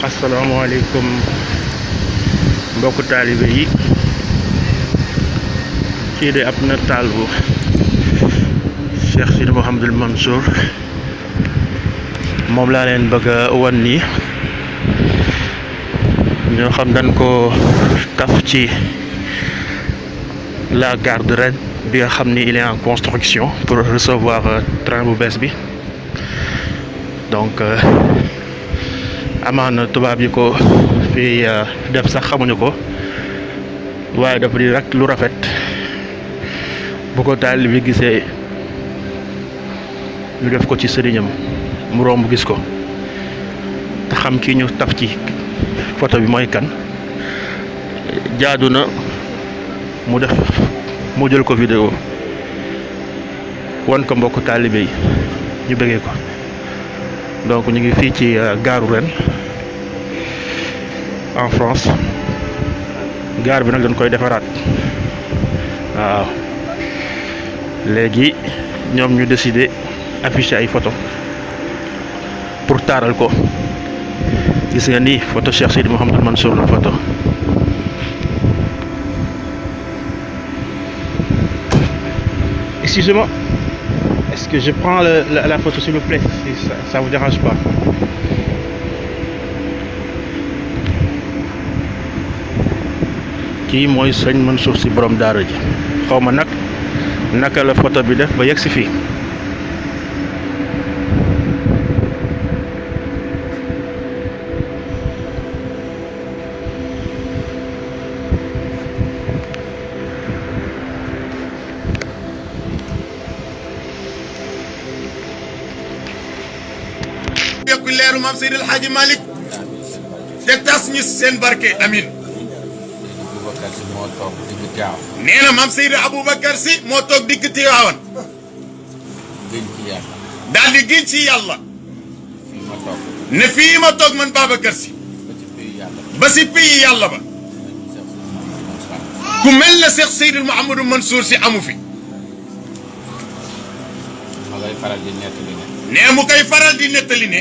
asalaamaaleykum mbokku taalibe yi kii de ab nataal bu Cheikh Sidi Mouhamadul Mansour moom laa leen bëgg a wan nii ñoo xam dañ ko taf ci la gare de Rennes bi nga xam ni il est en construction pour recevoir train bu bees bi donc amaana tubaab yi ko fi def sax xamuñu ko waaye dafa di rek lu rafet bu ko taalibe bi gisee ñu def ko ci sëriñam mu romb gis ko te xam ki ñu taf ci photo bi mooy kan jaadu na mu jël ko vidéo wan ko mbokk taalibe yi ñu bëggee ko. Donc ñu ngi fii ci gaaru Rennes en France gaar bi nag dañ koy defaraat waaw léegi ñoom ñu décidé afficher ay photo pour taaral ko gis nga ni photo Cheikh Sidi Mouhamadul Mansour la photo excusez-moi. Est-ce que je prends la photo s'il vous plaît, si ça vous dérange pas? Kii mooy sëñ Mansour si borom daara ji xaw ma nag naka la photo bi def ba yegg si fii. yokku leeru maam Seydil Hadji Malick te tas ñu seen barke amin nee na maam Seydil Aboubacar si moo toog digg Tiwaawan daal di giñ ci yàlla ne fii ma toog man Babacar si ba si pays yàlla ba ku mel na Cheikh Seydil Mouhamadou Mansour si amu fi nee mu koy faral di nettali ne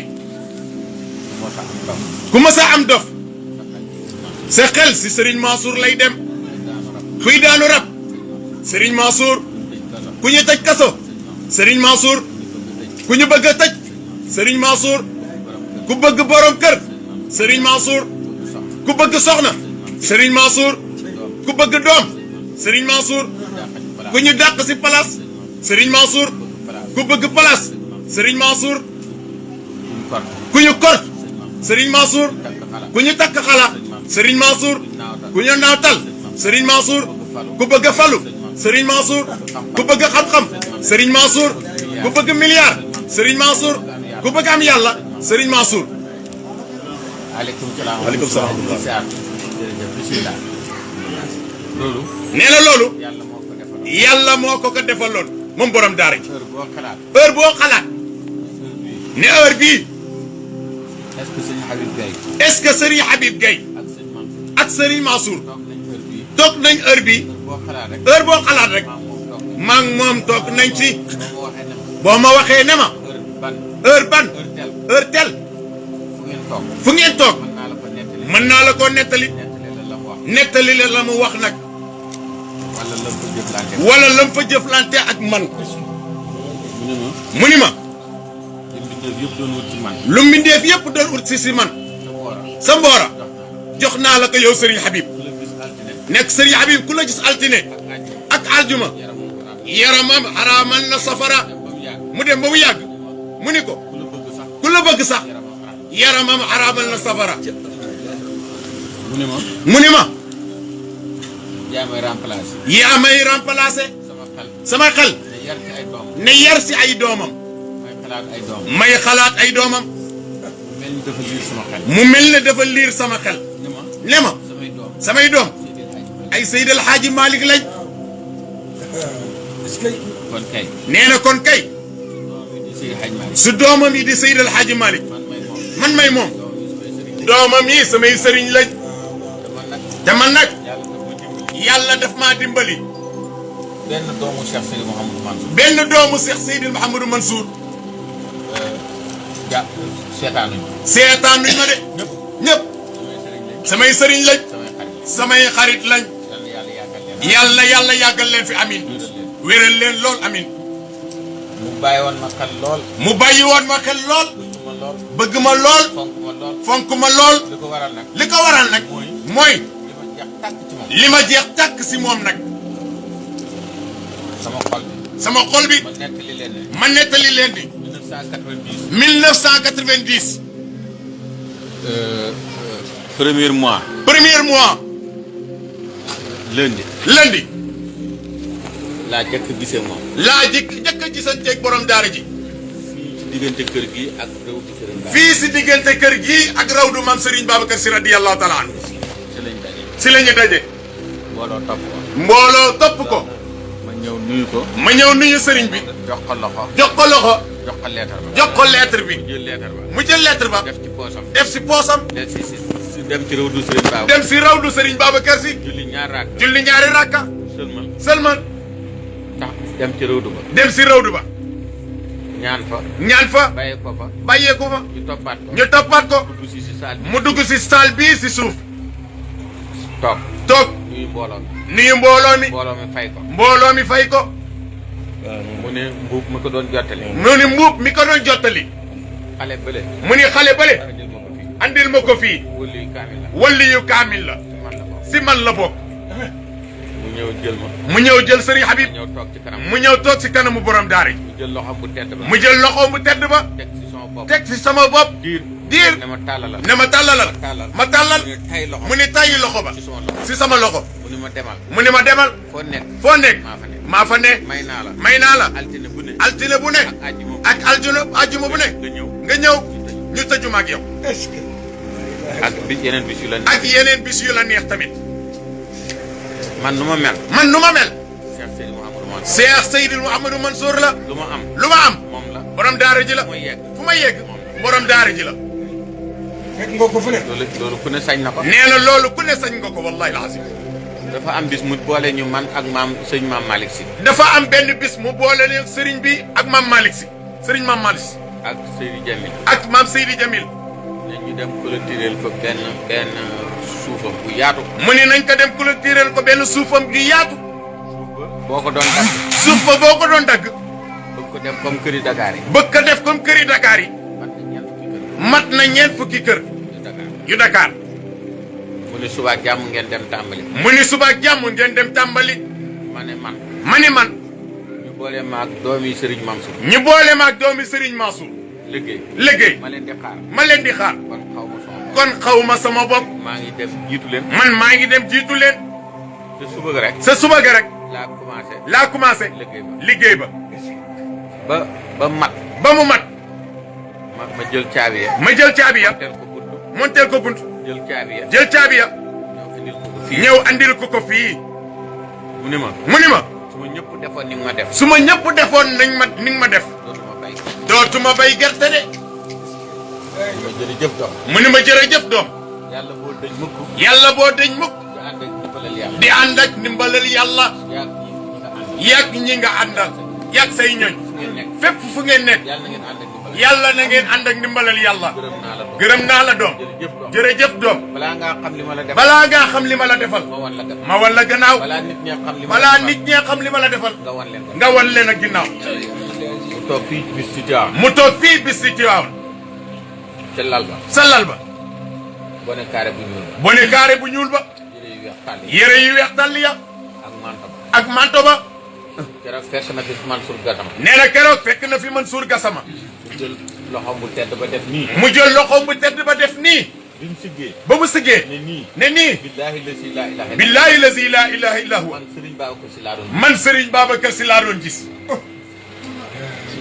ku ma sa am dof sa xel si Serigne Mansour lay dem kuy daanu rab Serigne Mansour ku ñu tëj kaso Serigne Mansour ku ñu bëgg a tëj Serigne Mansour ku bëgg borom kër Serigne Mansour ku bëgg soxna Serigne Mansour ku bëgg doom Serigne Mansour ku ñu dàq si place Serigne Mansour ku bëgg place Serigne Mansour ku ñu kor Serigne Mansour ku ñu takk xala Serigne Mansour ku ñu naawtal Serigne Mansour ku bëgg a falu Serigne Mansour ku bëgg a xam-xam Serigne Mansour ku bëgg milliard Serigne Mansour ku bëgg am yàlla Serigne Mansour. waaleykum salaam. nee na loolu yàlla moo ko defaloon moom borom daara ji heure boo xalaat ne heure bii. est-ce que Serigne Habib Gueye ak Serigne Mansour toog nañ heure bi heure boo xalaat rek maa ngi moom toog nañ ci boo ma waxee ne ma heure ban heure tel fu ngeen toog mën naa la ko nettali la mu wax nag wala lam fa jëflante ak man mu ni ma lu mbindeef yëpp doon wut si man sa mboora jox naa la ko yow Serigne Habib nekk Serigne Habib ku la gis altine ak aljuma yaramam xaraamal na safara mu dem ba mu yàgg mu ni ko ku la bëgg sax yaramam xaraamal na safara mu ni ma yaa may remplacer sama xel ne yar si ay doomam may xalaat ay doomam mu mel ne dafa liir sama xel ne ma samay doom ay Seydil Hadji Malick lañ nee na kon kay su doomam yi di Seydil Hadji Malick man may moom doomam yi samay sëriñ lañ te man nag yàlla daf maa dimbali benn doomu Cheikh Sidi Mouhamadou Mansour benn doomu Cheikh Sidi Mouhamadou Mansour seetaanuñ seetaanuñ ma de ñëpp samay sëriñ lañ samay xarit lañ yàlla yàlla yàggal leen fi amin wéral leen lool amin mu bàyyi woon ma xel lool mu bàyyi woon ma xel lool bëgg ma lool fonk ma lool li ko waral nag mooy li ma jeex tàkk si moom nag sama xol bi ma nettali leen ni 1990 premier mois lundi laa jëkk gisee moom laa jëkk a gisanteeg borom daara ji diggante kër gi ak réew di Serigne Ba fii si diggante kër gi ak rawdu maam Serigne Babacar Sy radiyallahu taala anhu si la ñu daje mbooloo topp ko ma ñëw nuyu ko ma ñëw nuyu Serigne bi jox ko loxo jox ko loxo jox ko lettre ba jox ko lettre bi mu jël lettre ba mu jël lettre ba def ci poosam def si poosam si dem ci réew du Serigne Ba dem si rawdu Serigne Babacar Sy julli ñaari rakka sëlmal tax dem ci réew du ba dem si rawdu ba ñaan fa bàyyee ko fa ñu toppaat ko mu dugg si saal bii si suuf toog nuyu mbooloo mi fay ko mu ne mbuub mi ko doon jottali mu ni xale bële andil ma ko fii walli yu kaamil la si man la bokk mu ñëw jël Serigne Habib mu ñëw toog si kanamu borom daara ji mu jël loxoom bu tedd ba teg si sama bopp diir ne ma tàllalal ma tàllal mu ni tàyyi loxo ba si sama loxo mu ni ma demal foo nekk maa fa ne may naa la altine bu ne ak aljuma bu ne nga ñëw ñu tëju ma ak yow ak yeneen bis yu la neex tamit man nu ma mel Cheikh Seydil Mouhamadou Mansour la lu ma am borom daara ji la fu ma yegg borom daara ji la fekk nga ko fu ne loolu ku ne sañ na ko nee na loolu ku ne sañ nga ko wallahi alazim dafa am bis mu boole ñu man ak sëñ maam Malick Sy dafa am benn bis mu boole leen sëriñ bi ak maam Malick Sy sëriñ maam Malick Sy ak Seydi Jamil ak maam Seydi Jamil ne ñu dem clôturer ko benn suufam bu yaatu mu ne nañ ko dem clôturer ko benn suufam bu yaatu boo ko doon dagg suuf ba boo ko doon dagg bëgg ko def comme këri Dakar yi bëgg ko def comme këri Dakar yi mat na ñeent fukki kër yu Dakar mu ni suba jàmm ngeen dem tàmbali mu ni suba jàmm ngeen dem tàmbali ma ne man ñu boole ma ak doomi Serigne Mansour liggéey ma leen di xaar kon xaw ma sama bopp maa ngi dem jiitu leen sa suba ga rek laa commencé liggéey ba mu mat ma jël caabi ya monteel ko bunt jël caabi ya ñëw andil ko fii mu ni ma su ma ñëpp defoon ni nga ma def su ma ñëpp defoon ni nga ma def dootuma bay gerte de mu ni ma jërëjëf doom yàlla boo dëñ mukk di ànd ak ndimbalal yàlla yàgg ñi nga àndal yàgg say ñoñ fépp fu ngeen nekk yàlla na ngeen ànd ak ndimbalal yàlla gërëm naa la doom jërëjëf doom balaa ngaa xam li ma la defal ma wan la gannaaw balaa nit ñee xam li ma la defal nga wan leen ak ginnaaw mu toog fii bis si Tiwaawan sa lal ba bone kaare bu ñuul ba yére yu weex tàll ya ak manto ba keroog fekk na fi Mansour Gassama nee na keroog fekk na fi Mansour Gassama mu jël loxoom bu tedd ba def nii mu jël loxoom bu tedd ba def nii bi mu siggee ba mu siggee ne nii billaahi lazi laa ilaaha illa huwa man Serigne Babacar Sy laa doon gis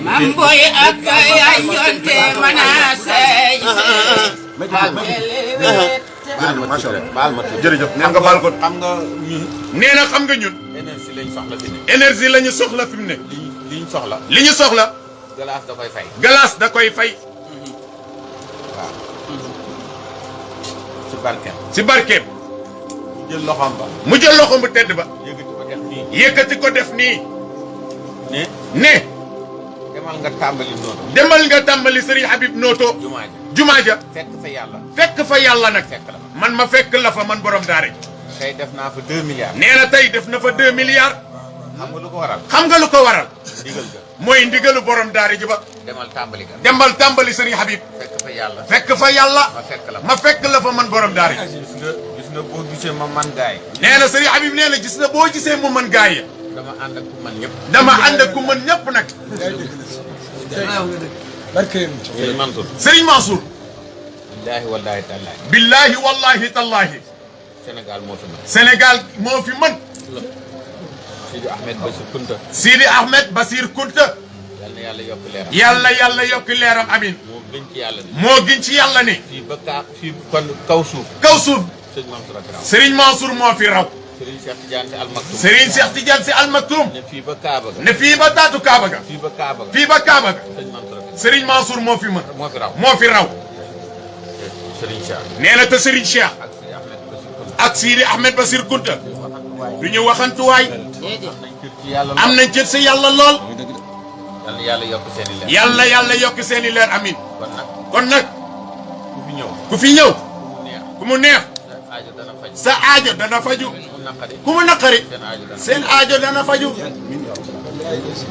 mam boy ak yaay jonte manasey baal ma jërëjëf nee nga baal ko xam nga ñun nee na xam nga ñun énergie lañu soxla fi mu ne li ñu soxla glace da koy fay glace da koy fay waaw ci barkeem mu jël loxoom bu tedd ba yëkkati ko def nii ne demal nga tàmbali nooto demal nga tàmbali Serigne Habib nooto jumaa ja fekk fa yàlla fekk fa yàlla nag fekk la fa man ma fekk la fa man borom daara ji tey def naa fa 2 milliards nee na tey def na fa 2 milliards xam nga lu ko waral xam nga lu ko waral ndigal ga mooy ndigalu borom daara ji ba demal tàmbali ga dembal tàmbali sëriñ Habib fekk fa yàlla fekk fa yàlla ma fekk la fa ma fekk la fa man borom daara ji gis nga boo gisee ma man gaay nee na sëriñ Habib nee na gis na boo gisee mu mën gaay yi dama ànd ak ku man ñëpp dama ànd ak ku mën ñëpp nag barke yéen Sëriñ Mansour sëriñ Mansour billaahi wallaahi tallaahi billahi wallahi tallahi Sénégal moo fi mën Sénégal moo fi mën Sidi Ahmed Bassir Kunta Sidi Ahmed Basir Kunta yal na yàlla yokk leeram yàlla yokk leeram amin moo gën ci yàlla ni moo gën ci yàlla ne fii ba fii kon kaw suuf kaw suuf sëñ Mansour ak raw Serigne Mansour moo fi raw Serigne Cheikh Tidiane si Almaktoum Serigne Cheikh Tidiane si Almaktoum ne fii ba Kaaba ga ne fii ba taatu Kaaba ga fii ba Kaaba ga fii ba Kaaba ga sëñ Mansour ak Serigne Mansour moo fi mën moo fi raw moo fi raw Serigne Cheikh nee na te Serigne Cheikh ak Sidi Ahmed Bassir Kunta ak Sidi Ahmed Basir Kunta du ñu waxantuwaay nañ kër ci yàlla am nañ cër si yàlla lool yal na yàlla yokk seen i leer yàlla yokk seeni leer amin kon nag kon nag ku fi ñëw ku fi ñëw mu neex ku mu neex sa aajo dana faj sa aajo dana faju mu naqari ku mu naqari seen aajo dana seen aajo dana faju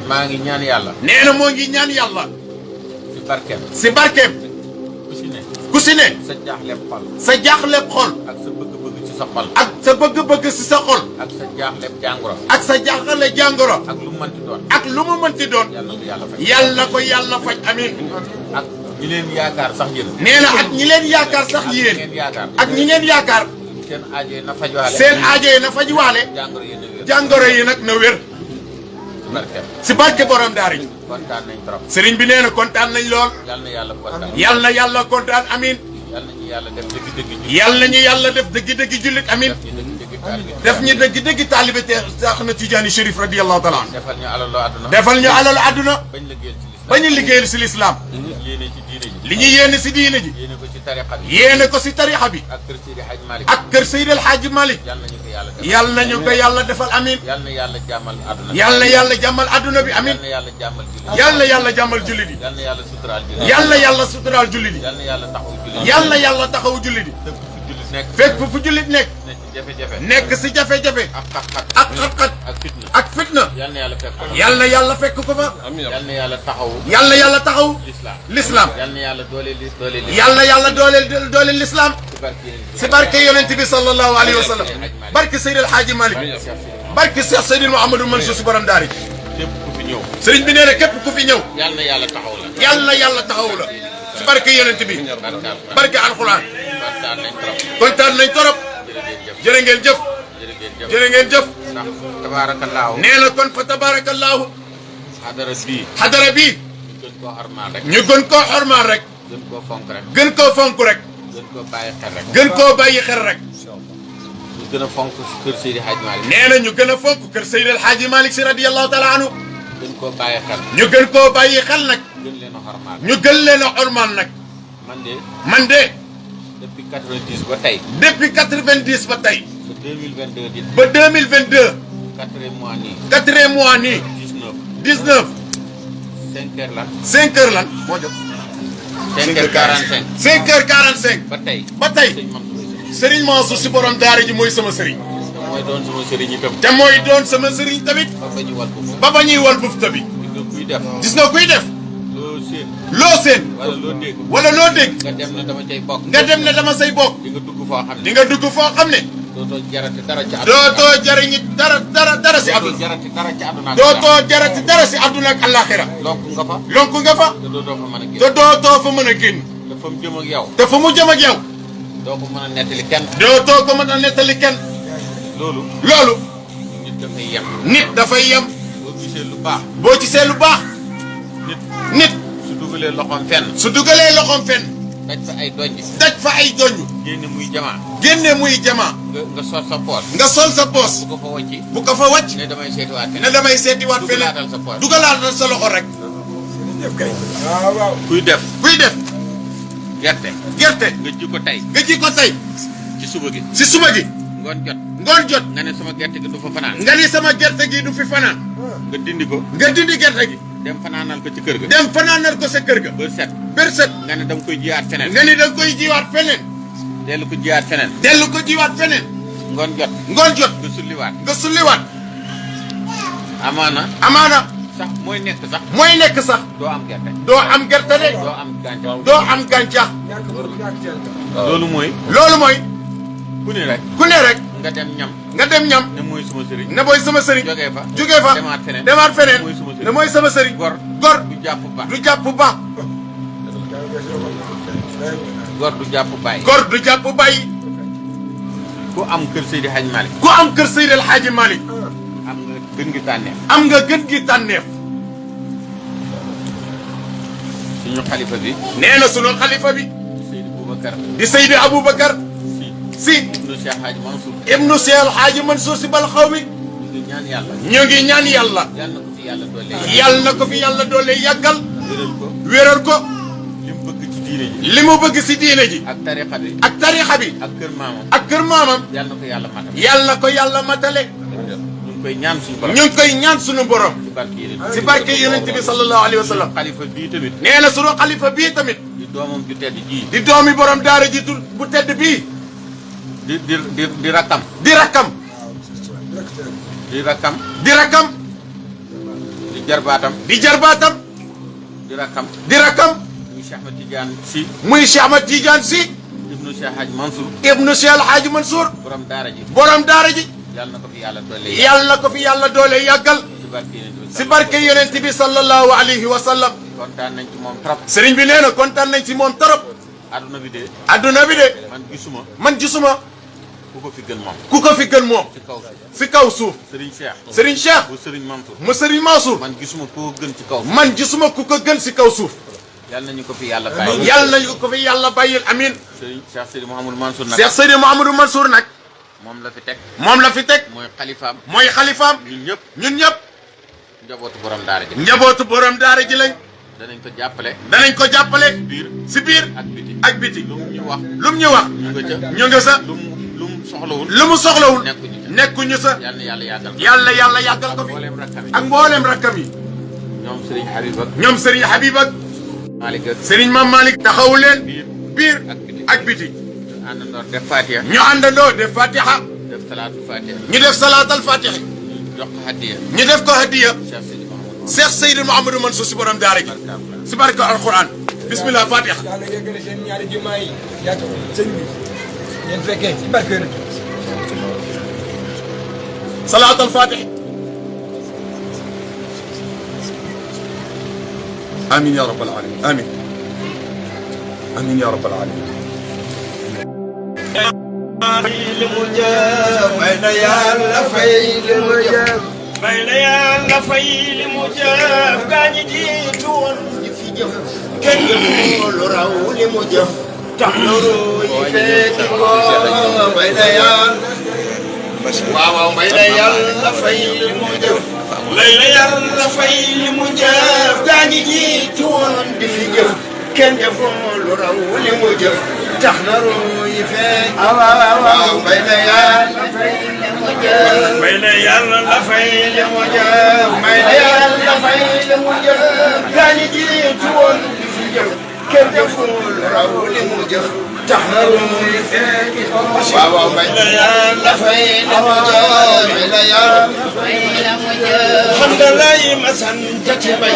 maa ngi ñaan yàlla nee na moo ngi ñaan yàlla ci barkeem si barkeem ku si ne ku si ne sa jaaxleb xol sa jaaxleb xol ak sa bëgg-bëgg ci sa xol ak sa bëgg-bëgg si sa xol ak sa jaaxleb jàngoro ak sa jaaxle jàngoro ak lu mu mënti doon ak lu mu mënti doon yàlla na ko yàlla faj yàlla na ko yàlla faj amin ak ñi leen yaakaar sax yéen nee na ak ñi leen yaakaar sax ak yéen ngeen yaakaar ak ñi ngeen yaakaar seen aajo yi na fajwaale seen aajo yi na fajwaale jàngoro yi na wér jàngoro yi nag na wér ci barkeem si barke borom daara yi kontaan nañ trop sëriñ bi nee na kontaan nañ lool yal na yàlla kontaan yàlla kontaan amin yal na ñu yàlla def dëgg-dëgg ji yàlla ñu yàlla def dëgg-dëgg jullit amin def ñu dëgg-dëgg taalibe def ñu dëgg-dëgg taalibe te sax na Tijaani Chérif radiyallahu taala an defal ñu alalu àdduna defal ñu alalu àdduna bañ liggéeyal ci ba ñu liggéeyal si lislaam yéene ci diine ji li ñu yéene si diine ji yéene ko ci tariqa bi yéene ko si tarixa bi ak kër Seydi Hadj Malick ak kër Seydi El Hadji Malick yal nañu ko yàlla def yàlla nañu ko yàlla defal amin yal na yàlla jàmmal àdduna yàlla jàmmal àdduna bi amin yal na yàlla jàmmal jullit yàlla jàmmal jullit yi yal na yàlla suturaal jullit yàlla suturaal jullit yi yal na yàlla taxaw jullit yàlla taxawu jullit yi fépp fu jullit nekk fépp fu jullit nekk nekk ci jafe-jafe nekk si jafe-jafe ak xat-xat ak xat-xat ak fitna ak fitna yal na yàlla fekk ko yàlla fekk ko fa yal na yàlla taxaw yàlla taxaw l'islam l'islam yal na yàlla dooleel l'islam yàlla dooleel l'islam ci barke si barke yonent bi sallallahu alayhi wa sallam barke Seydi El Hadji Malick barke Cheikh Seydi Mouhamadou Mansour si borom daari képp ku fi ñëw sëriñ bi nee na képp ku fi ñëw yal na yàlla taxaw la yàlla taxaw la si barke yonent bi barke alxuraan kontaan nañ trop kontaan nañ torop jërë ngeen jëf jërë ngeen jëf ndax tabaarakallaahu nee na kon fa tabaarakallaahu xadara bii xadara bii ñu gën koo xarmaal rek ñu gën koo xormaal rek gën koo fonk rek gën koo fonk rek gën koo bàyyi xel rek gën koo bàyyi xel rek ñu gën a fonk kër Seydi Hadj Malick nee na ñu gën a fonk kër Seydi El Hadji Malick si radiyallahu taala anhu gën koo bàyyi xel ñu gën koo bàyyi xel nag gën leen a xarmaal ñu gën leen a xormaal nag man de depuis 90 ba tey depuis 90 ba tey ba 2022 di ba 2022 quatrième mois nii 4e mois nii 19 5 heures lan 5 heures lan moo jot 5 heures 45 5 heures 45 ba tey sëñ Serigne Mansour si borom daara ji mooy sama sëriñ mooy doon sama sëriñ itam te mooy doon sama sëriñ tamit ba ba ñu wal ko ba ba ñuy wal bufta bi kuy def gis nga kuy def loo séen loo seen wala loo dégg wala loo dégg nga dem na dama cay bokk nga dem ne dama say bokk di nga dugg foo xam di ne nga dugg foo xam ne dootoo jarati dara ci àdduna dootoo jariñi dara si àdduna jarati dara ci àdduna dootoo jarati dara si àdduna ak àllaaxira lonk nga fa lonku nga fa te dootoo fa mën a te génn dootoo fa mën a génn te fa mu jëm ak yow te fa mu jëm ak yow doo ko mën a nettali kenn dootoo ko mën a nettali kenn loolu loolu nit dafay yem nit dafay yem boo gisee lu baax boo gisee lu baax nit su dugalee loxoom fenn su dugalee loxoom fenn daj fa ay donj daj fa ay doñ génne muy jamaa génne muy jamaa nga sol sa poos nga sol sa poos bu ko fa wàcci bu ko fa wàcc ne damay seetiwaat ne feneen damay seetiwaat feneen dugalaatal sa poos dugalaatal sa loxo rek waaw kuy def kuy def gerte gerte nga ji ko tey nga ji ko tey ci suba gi si suba gi ngoon jot ngoon jot nga ne sama gerte gi du fa fanaan nga ni sama gerte gi du fi fanaan nga dindi ko nga dindi gerte gi dem fanaanal ko ci kër ga. dem fanaanal ko sa kër ga. bër set. bër set. nga ne da nga koy jiyaat feneen. nga ni da nga koy jiwaat feneen. dellu ko jiyaat feneen. dellu ko jiwaat feneen. ngoon jot. ngoon jot. nga sulliwaat. nga sulliwaat. amaana. sax mooy nekk sax. mooy nekk sax. doo am gerte. doo am gerte de. doo am gàncax. doo am gàncax. loolu mooy. loolu mooy. ku ne rek. ku ne rek. nga dem ñam. nga dem ñam. ne mooy sama sëriñ. ne mooy sama sëriñ. jógee fa. demaat feneen. ne mooy sama sëriñ. gor du jàpp ba. du jàpp ba. gor du jàpp bàyyi. gor du jàpp bàyyi. ku am kër Seydi Hadji Malick. ku am kër Seydi El Hadji Malick. am nga gën gi tànneef. am nga gën gi tànneef. suñu xalifa bi. nee na sunu xalifa bi. Seydi Boubacar. di Seydi Aboubacar. si. ibnu Cheikh Hadji Mansour. ibnu Cheikh El Hadji Mansour si bal xaw mi. ñu ngi ñaan yàlla. ñu ngi ñaan yàlla. yàlla na ko fi yàlla doole. yàlla na ko fi yàlla doole yàggal. wéral ko. wéral ko. li mu bëgg ci diine ji. li mu bëgg si diine ji. ak tarixa bi. ak tarixa bi. ak kër maamam. ak kër maamam. yàlla na ko yàlla matal. yàlla na ko yàlla matale. ñu ngi koy ñaan suñu borom. ñu ngi koy ñaan suñu borom. ci barke yonent si barke yonent bi. bi sallallahu alayhi wa sallam. xalifa bii tamit. nee na sunu xalifa bii tamit. di doomam ju tedd ji. di doomi borom daara ji bu tedd bii. di rakkam. di rakkam. di rakkam. di rakkam. di jarbaatam. di jarbaatam. di rakkam. di rakkam. muy Cheikh Ahmed Tidiane Sy. muy Cheikh Ahmed Tidiane Sy. ibnu Cheikh Hadji Mansour. ibnu Cheikh El Hadji Mansour. borom daara ji. borom daara ji. yàlla na ko fi yàlla doole. yàlla na ko fi yàlla doole yàggal. si barke yonent bi sallallahu alayhi wa sallam. kontaan nañ ci moom trop. sëriñ bi nee na kontaan nañ ci moom trop. adduna bi de. adduna bi de. man gisuma. ku ko fi gën moom. ku ko fi gën moom. ci kaw suuf. si kaw suuf. Serigne Cheikh. Serigne Cheikh. bu Serigne Mansour. mu Serigne Mansour. man gisuma ku ko gën ci kaw suuf. man gisuma ku ko gën si kaw suuf. yàlla nañu ko fi yàlla bàyyi. yàlla nañu ko fi yàlla bàyyil amiin. Serigne Cheikh Seydi Mouhamadou Mansour nag. Cheikh Seydi Mouhamadou Mansour nag. moom la fi teg. moom la fi teg. mooy xalifaam. mooy xalifaam. ñun ñëpp. ñun ñëpp. njabootu borom daara ji. njabootu borom daara ji lañ. danañ ko jàppale. danañ ko jàppale. si biir. ak biti. ak biti. lu mu ñu wax. lu mu ñu wax. ñu nga ca. ñu nga sa. lu mu soxlawul. lu mu soxlawul. nekkuñu ca. nekkuñu sa. yàlla na yàlla yàggal ko. yàlla yàggal ko fi. mbooleem rakkam yi. ak mbooleem rakkam yi. ñoom Serigne Habib ak. ñoom Serigne Habib ak. Malick ak. Serigne Mame Malick taxawu leen. biir ak biti. ak biti. ñu àndandoo def Fatiha. ñu àndandoo def Fatiha. def salaatu Fatiha. ñu def salaatal Fatiha. ñu jox ko hadiya. ñu def ko hadiya. Cheikh Seydi Mouhamadou. Cheikh Seydi Mouhamadou Mansour si borom daara ji. si barke alquran. bismillah Fatiha. yàlla yeggale seen ñaari jumaa yi yaatu sëñ bi ngeen fekkee ci barke na salaatal Fatiha. amiin yaa rabbal aalamiin amiin. amiin yaa rabbal aalamiin. li mu jëf bay na yàlla fay li mu jëf bay na yàlla fay li mu jëf gaa ñi jiitu woon di fi jëf kenn jëfoo lu raw li mu jëf tax na ruuy feeti ko bay na yàlla waaw bay na yàlla fay li mu jëf bay na yàlla fay li mu jëf gaa ñi jiitu woon di fi jëf kenn jëfoo lu raw li mu jëf tax na ruuy feeti waaw bay na yàlla fay li mu jëf bay na yàlla fay li mu jëf bay na yàlla fay li mu jëf gaa ñi jiitu woon di fi jëf kenn jëfoo lu raw li mu jëf tax na ruuy feeti waaw bay na yàlla fay li mu jëf bay na yàlla fay li mu jëf xam nga lay ma sant ci bay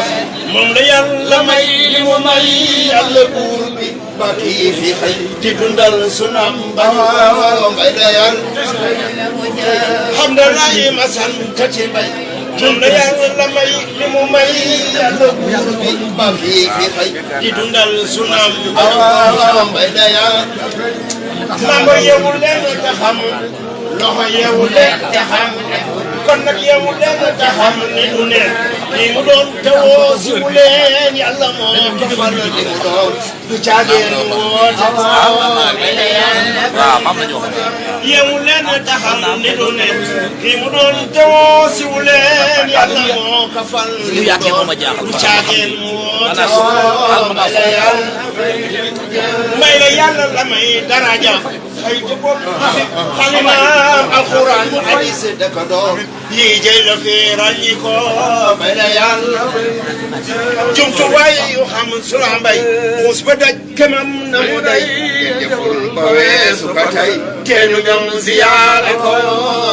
moom la yàlla may li mu may yàlla buur bi ba kii fi xëy di dundal sunam ba waaw bay na yàlla xam nga lay ma sant ci bay moom la yàlla may li mu may yàlla buur bi ba kii fi xëy di dundal sunam ba waaw bay na yàlla lambo yeewu leen te xam loxo yeewu leen te xam kon nag yeewu leen te xam ni du neen lii mu doon te woo si mu leen yàlla moo ko fal li mu doon du caageen woote yeewu leen te xam ni du neen lii mu doon te woo si mu leen yàlla moo ko fal li mu doon du caageen woote may la yàlla la may daraja xëy jëboot xalimaam alxuraan hadis dëkkandoo lii jëy la fi ràññi ko may la yàlla jumtuwaay yu xam sula mbay xuus ba daj kemam na mu day jëful ba weesu ko tey teenu ñam ziyaare ko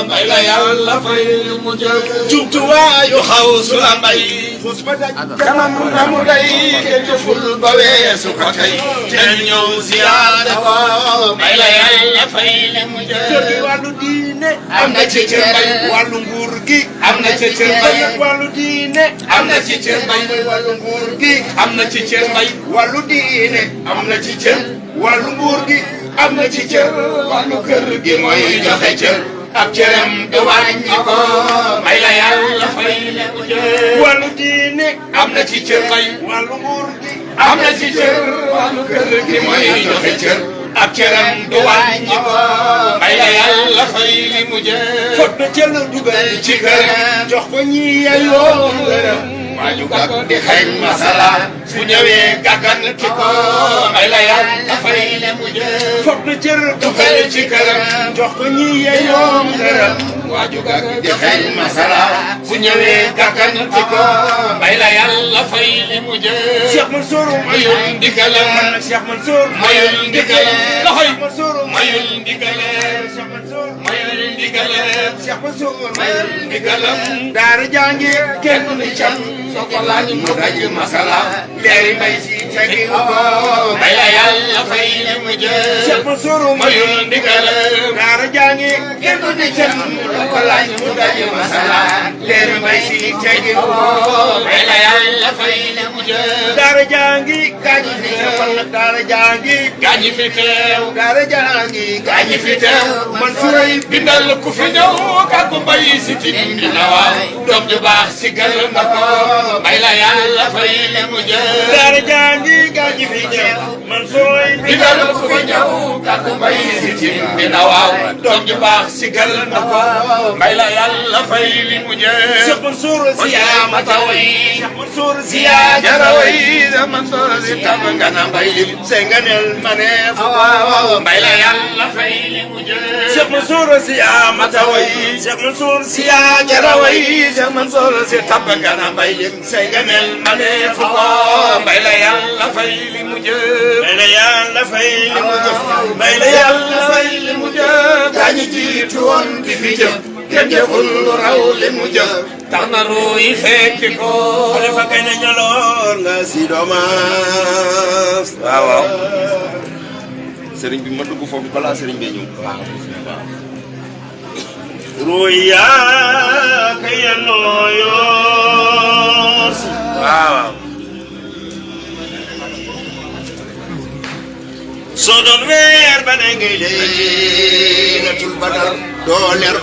may la yàlla fay mu jël jumtuwaay yu xaw sula mbay xuus ba daj kemam na mu day jëful ba weesu ko tey teenu ñëw ziyaare ko may la yàlla fay mu jël wàllu diine am na ci cër mbay wàllu nguur gi am na ci cër mbay wàllu diine am na ci cër mbay wàllu nguur gi am na ci cër mbay wàllu diine am na ci cër wàllu nguur gi am na ci cër wàllu kër gi mooy joxe cër ab cëram du wàññi ko may la yàlla fay mu jël wàllu diine am na ci cër mbay wàllu nguur gi am na ci cër wàllu kër gi mooy joxe cër ab cëram du wàññi ko may la yàlla fay li mu jël fot na cër dugal ci këram jox ko ñi yayoo ngërëm waaju gàgg di xeeñ masala su ñëwee gàggan ci ko may la yàlla fay li mu jël fot na cër dugal ci këram jox ko ñi yayoo ngërëm waaju gàgg di xeeñ masala su ñëwee gàggan ci ko may la yàlla fay li mu jël Cheikh Mansour mayul ndigalam Cheikh Mansour mayul ndigalam loxoy Mansour mayul ndigalam Cheikh Mansour mayul ndigalam Cheikh Mansour mayul ndigalam daara jàngi kenn ni cam soo ko laaj mu daj masala leeri mbay si tegi ko may la yàlla fay li mu jël Cheikh Mansour mayul ndigalam daara jàngi kenn ni cam soo ko laaj mu daj masala leeri mbay si tegi ko may la yàlla fay li mu jël daara jàngi gaañi fi teew daara jàngi gaañi fi teew daara jàngi gaañi fi teew man suuray bindal ku fi ñëw kàggu mbay si tim bi na waaw doom ju baax si gal na ko may la yàlla fay li mu jël daara jàngi gaañi fi teew man suuray bindal ku fi ñëw kàggu mbay si tim bi na waaw doom ju baax si gal na ko may la yàlla fay li mu jël Cheikh Mansour si yaa mata way Cheikh Mansour si yaa jara way Mansour si tam nga na mbay lim senganel mane fa mbay la yàlla fay li mu jël Cheikh Mansour si yaa mata way Cheikh Mansour si yaa jara way Cheikh Mansour si tam nga na mbay lim senganel mane fa mbay la yàlla fay li mu jël mbay la yàlla fay li mu jëf mbay la yàlla fay li mu jëf gaañi jiitu woon di fi jëf kenn jëful lu raw li mu jëf tax na ruuy fekki ko xalifa kay na ñaloor nga si doomaas waaw waaw sëriñ bi ma dugg foofu balaa sëriñ bi ñëw waaw ruuy yaa kay yanoo yoor si waaw waaw soo doon weer ba ne ngay lay natul badar doo leer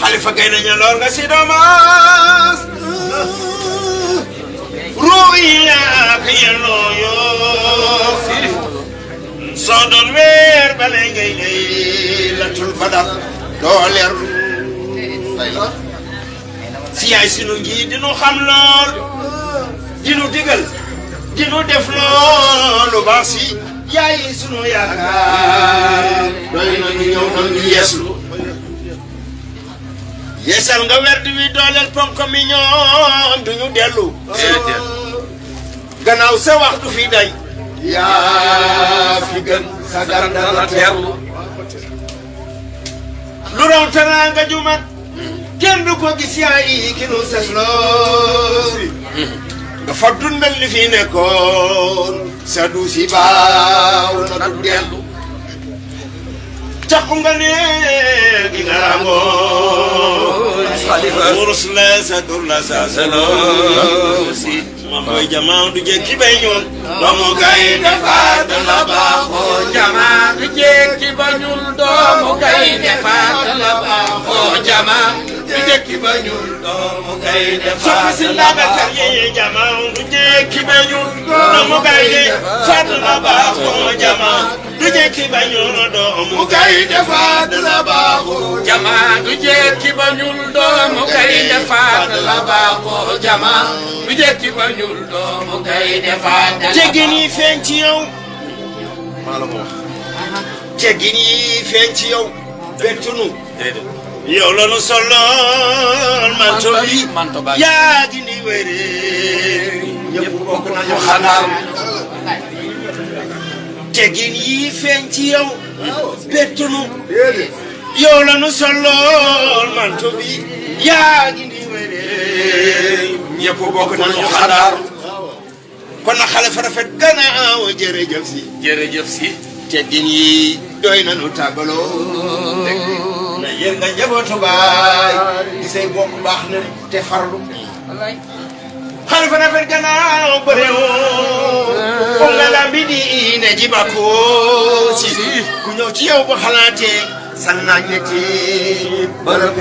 xalifa gay nañu lool nga si doomaas ruuya ka yelloo yoo soo doon weer bale ngay lay latul badar doo leer si yaay sinu nji dinu xam lool dinu digal dinu def loolu baax si yaay sunu yaakaar doy na ñu ñëw na ñu yeeslu yeesal nga werd wi dooleel ponk mi ñoom duñu dellu gannaaw sa wax du fi dañ yaa fi gën sa gar dana teerlu lu raw teraanga ju mat kenn du ko gis yaay ki nu ses lool nga fa dundal li fi nekkoon sa du si baaw na du dellu taxu nga ne gi nga rangoon wurus la sa tur la sa selo si mam boy jamaa du jekki bay ñuul doomu gay defaat la baaxoo jamaa du jekki ba ñuul doomu gay defaat la baaxoo jamaa du jekki ba ñuul doomu gay defaat la baaxoo jamaa du jekki ba ñuul doomu gay defaat la baaxoo jamaa du jekki ba ñuul doomu gay defaat la baaxoo jamaa du jekki ba ñuul doomu gay defaat la baaxoo jamaa du jekki ba ñuul doomu gay defaat la baaxoo teggin yi feeñ ci yow maa la ko wax. teggin yi feeñ ci yow bettunu déedéet. yow la nu sollool manto bi yaa gi ni wéré ñëpp bokk nañu xanaa teggin yi feeñ ci yow bettunu yow la nu sollool manto bi yaa gi ni wéré ñëpp bokk nañu xanaa kon na xale fa rafet gannaaw jërëjëf si jërëjëf si. teggin yi doy nañu tàggaloo na yéen nga njabootu baay di say bokk baax na te farlu xale fa rafet gannaaw bëreewoo kon nga la bi di ne ji bakkoo si ku ñëw ci yow bu xalaatee sa naaj ne ci bërëb